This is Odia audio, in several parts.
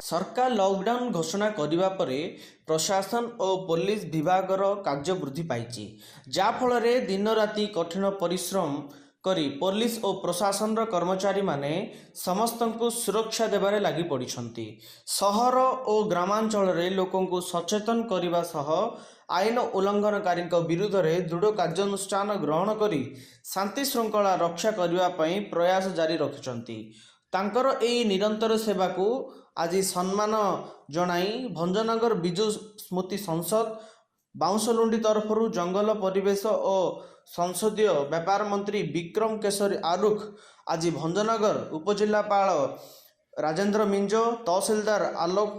ସରକାର ଲକଡାଉନ ଘୋଷଣା କରିବା ପରେ ପ୍ରଶାସନ ଓ ପୋଲିସ ବିଭାଗର କାର୍ଯ୍ୟ ବୃଦ୍ଧି ପାଇଛି, ଯାହାଫଳରେ ଦିନରାତି କଠିନ ପରିଶ୍ରମ କରି ପୋଲିସ ଓ ପ୍ରଶାସନର କର୍ମଚାରୀମାନେ ସମସ୍ତଙ୍କୁ ସୁରକ୍ଷା ଦେବାରେ ଲାଗି ପଡ଼ିଛନ୍ତି। ସହର ଓ ଗ୍ରାମାଞ୍ଚଳରେ ଲୋକଙ୍କୁ ସଚେତନ କରିବା ସହ ଆଇନ ଉଲ୍ଲଂଘନକାରୀଙ୍କ ବିରୁଦ୍ଧରେ ଦୃଢ଼ କାର୍ଯ୍ୟାନୁଷ୍ଠାନ ଗ୍ରହଣ କରି ଶାନ୍ତି ଶୃଙ୍ଖଳା ରକ୍ଷା କରିବା ପାଇଁ ପ୍ରୟାସ ଜାରି ରଖିଛନ୍ତି। ତାଙ୍କର ଏହି ନିରନ୍ତର ସେବାକୁ ଆଜି ସମ୍ମାନ ଜଣାଇ ଭଞ୍ଜନଗର ବିଜୁ ସ୍ମୃତି ସଂସଦ ବାଉଁଶଲୁଣ୍ଡି ତରଫରୁ ଜଙ୍ଗଲ ପରିବେଶ ଓ ସଂସଦୀୟ ବ୍ୟାପାର ମନ୍ତ୍ରୀ ବିକ୍ରମ କେଶରୀ ଆରୁଖ ଆଜି ଭଞ୍ଜନଗର ଉପଜିଲ୍ଲାପାଳ ରାଜେନ୍ଦ୍ର ମିଞ୍ଜ, ତହସିଲଦାର ଆଲୋକ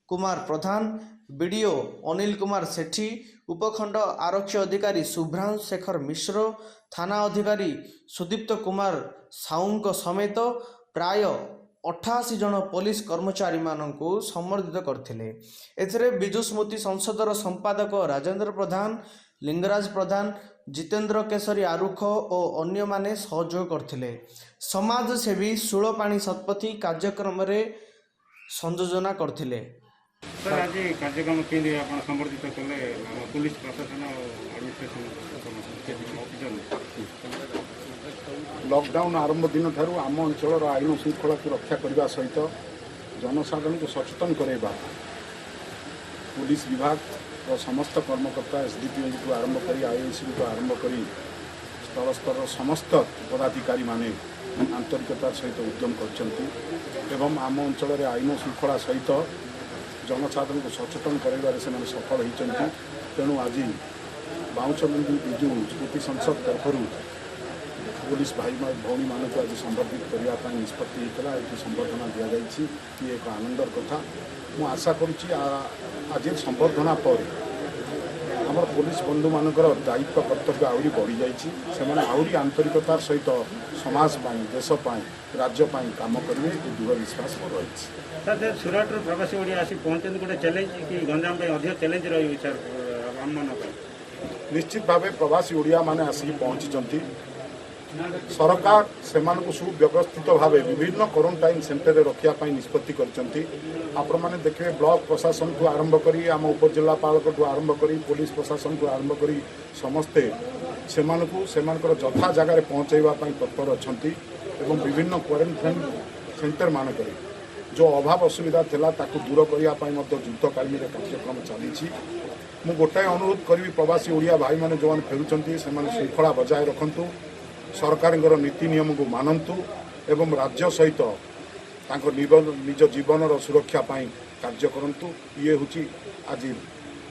କୁମାର ପ୍ରଧାନ, ବିଡ଼ିଓ ଅନିଲ କୁମାର ସେଠୀ, ଉପଖଣ୍ଡ ଆରକ୍ଷୀ ଅଧିକାରୀ ଶୁଭ୍ରାଂଶୁ ଶେଖର ମିଶ୍ର, ଥାନା ଅଧିକାରୀ ସୁଦୀପ୍ତ କୁମାର ସାହୁଙ୍କ ସମେତ ପ୍ରାୟ 88 ଜଣ ପୋଲିସ କର୍ମଚାରୀମାନଙ୍କୁ ସମ୍ବର୍ଦ୍ଧିତ କରିଥିଲେ। ଏଥିରେ ବିଜୁ ସ୍ମୃତି ସଂସଦର ସମ୍ପାଦକ ରାଜେନ୍ଦ୍ର ପ୍ରଧାନ, ଲିଙ୍ଗରାଜ ପ୍ରଧାନ, ଜିତେନ୍ଦ୍ର କେଶରୀ ଆରୁଖ ଓ ଅନ୍ୟମାନେ ସହଯୋଗ କରିଥିଲେ। ସମାଜସେବୀ ଶୂଳପାଣି ଶତପଥୀ କାର୍ଯ୍ୟକ୍ରମରେ ସଂଯୋଜନା କରିଥିଲେ। ସାର୍, ଆଜି କାର୍ଯ୍ୟକ୍ରମ କେମିତି ଆପଣ ସମ୍ବର୍ଦ୍ଧିତ କଲେ ଆମ ପୋଲିସ ପ୍ରଶାସନ ଆଡମିନିଷ୍ଟ୍ରେସନ? ଲକଡାଉନ ଆରମ୍ଭ ଦିନଠାରୁ ଆମ ଅଞ୍ଚଳର ଆଇନ ଶୃଙ୍ଖଳାକୁ ରକ୍ଷା କରିବା ସହିତ ଜନସାଧାରଣଙ୍କୁ ସଚେତନ କରାଇବା ପୋଲିସ ବିଭାଗର ସମସ୍ତ କର୍ମକର୍ତ୍ତା, ଏସ୍ଡିପିଓଙ୍କଠୁ ଆରମ୍ଭ କରି ଆଇଆଇସିଙ୍କଠୁ ଆରମ୍ଭ କରି ସ୍ଥଳ ସ୍ତରର ସମସ୍ତ ପଦାଧିକାରୀମାନେ ଆନ୍ତରିକତାର ସହିତ ଉଦ୍ୟମ କରିଛନ୍ତି ଏବଂ ଆମ ଅଞ୍ଚଳରେ ଆଇନ ଶୃଙ୍ଖଳା ସହିତ ଜନସାଧାରଣଙ୍କୁ ସଚେତନ କରାଇବାରେ ସେମାନେ ସଫଳ ହୋଇଛନ୍ତି। ତେଣୁ ଆଜି ବାଉଁଶଲୁଣ୍ଡି ବିଜୁ ସ୍ମୃତି ସଂସଦ ତରଫରୁ ପୋଲିସ ଭାଇ ଭଉଣୀମାନଙ୍କୁ ଆଜି ସମ୍ବର୍ଦ୍ଧିତ କରିବା ପାଇଁ ନିଷ୍ପତ୍ତି ହୋଇଥିଲା। ଏଠି ସମ୍ବର୍ଦ୍ଧନା ଦିଆଯାଇଛି, ଇଏ ଏକ ଆନନ୍ଦର କଥା। ମୁଁ ଆଶା କରୁଛି ଆଜି ସମ୍ବର୍ଦ୍ଧନା ପରେ ଆମର ପୋଲିସ ବନ୍ଧୁମାନଙ୍କର ଦାୟିତ୍ୱ କର୍ତ୍ତବ୍ୟ ଆହୁରି ବଢ଼ିଯାଇଛି। ସେମାନେ ଆହୁରି ଆନ୍ତରିକତାର ସହିତ ସମାଜ ପାଇଁ, ଦେଶ ପାଇଁ, ରାଜ୍ୟ ପାଇଁ କାମ କରିବେ, ଏ ଦୃଢ଼ ବିଶ୍ୱାସ ମୋର ରହିଛି। ସାର୍, ସୁରାଟରୁ ପ୍ରବାସୀ ଓଡ଼ିଆ ଆସି ପହଞ୍ଚନ୍ତି, ଗୋଟେ ଚ୍ୟାଲେଞ୍ଜ କି ଗଞ୍ଜାମ ପାଇଁ ଅଧିକ ଚ୍ୟାଲେଞ୍ଜ ରହିବ ସାର୍ ଆମମାନଙ୍କ ପାଇଁ? ନିଶ୍ଚିତ ଭାବେ ପ୍ରବାସୀ ଓଡ଼ିଆମାନେ ଆସିକି ପହଞ୍ଚିଛନ୍ତି। ସରକାର ସେମାନଙ୍କୁ ସୁବ୍ୟବସ୍ଥିତ ଭାବେ ବିଭିନ୍ନ କ୍ୱାରେଣ୍ଟାଇନ୍ ସେଣ୍ଟରରେ ରଖିବା ପାଇଁ ନିଷ୍ପତ୍ତି କରିଛନ୍ତି। ଆପଣମାନେ ଦେଖିବେ, ବ୍ଲକ ପ୍ରଶାସନଠୁ ଆରମ୍ଭ କରି ଆମ ଉପଜିଲ୍ଲାପାଳଙ୍କଠୁ ଆରମ୍ଭ କରି ପୋଲିସ ପ୍ରଶାସନଠୁ ଆରମ୍ଭ କରି ସମସ୍ତେ ସେମାନଙ୍କୁ ସେମାନଙ୍କର ଯଥା ଜାଗାରେ ପହଞ୍ଚାଇବା ପାଇଁ ତତ୍ପର ଅଛନ୍ତି ଏବଂ ବିଭିନ୍ନ କ୍ୱାରେଣ୍ଟାଇନ୍ ସେଣ୍ଟର ମାନଙ୍କରେ ଯେଉଁ ଅଭାବ ଅସୁବିଧା ଥିଲା ତାକୁ ଦୂର କରିବା ପାଇଁ ମଧ୍ୟ ଯୁଦ୍ଧକାଳୀନରେ କାର୍ଯ୍ୟକ୍ରମ ଚାଲିଛି। ମୁଁ ଗୋଟାଏ ଅନୁରୋଧ କରିବି, ପ୍ରବାସୀ ଓଡ଼ିଆ ଭାଇମାନେ ଯେଉଁମାନେ ଫେରୁଛନ୍ତି ସେମାନେ ଶୃଙ୍ଖଳା ବଜାୟ ରଖନ୍ତୁ, ସରକାରଙ୍କର ନୀତି ନିୟମକୁ ମାନନ୍ତୁ ଏବଂ ରାଜ୍ୟ ସହିତ ତାଙ୍କ ନିଜ ଜୀବନର ସୁରକ୍ଷା ପାଇଁ କାର୍ଯ୍ୟ କରନ୍ତୁ। ଇଏ ହେଉଛି ଆଜି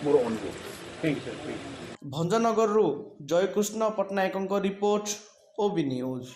ମୋର ଅନୁରୋଧ। Thank you sir, thank you. ଭଞ୍ଜନଗରରୁ Jayakrishna ପଟ୍ଟନାୟକଙ୍କ ରିପୋର୍ଟ, ଓବି ନ୍ୟୁଜ୍।